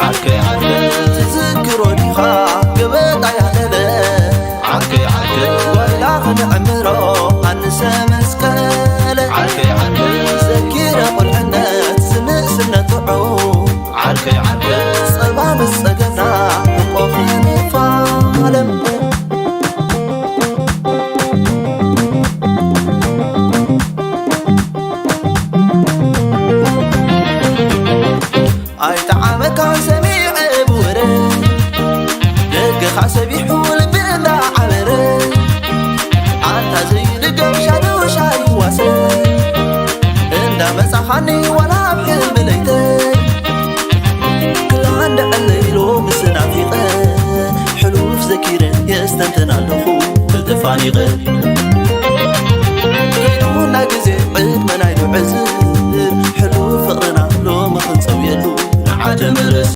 ዓርከይ ዓርከይ ትዝክሮ ዲኻ ገበጣ ያለለ ዓርከይ ዓርከይ ጓይላ ክንዕምሮ ኣንሰ መስቀለ ዓርከይ ዓርከይ ዘኪረ ቁልዕነት ዝምስነት ጥዑ ዓርከይ ዓርከይ ጸባ ምስ ጸገና ሕቆ ክንፋለም ኣይጠዓመካን ሰሚዐ ብወረ ደገኻ ሰቢሑ ልቢ እንዳዓበረ ኣንታ ዘይልገብ ሻዱ ሻዱ ዋሰ እንዳመጻኻኒ ዋላ ኣብ ሕልሚ ለይተ ክላንደዐለይ ሎምስ ናፊቐ ሕሉፍ ዘኪረ የስተንትን ኣለኹ ብተፋኒቐ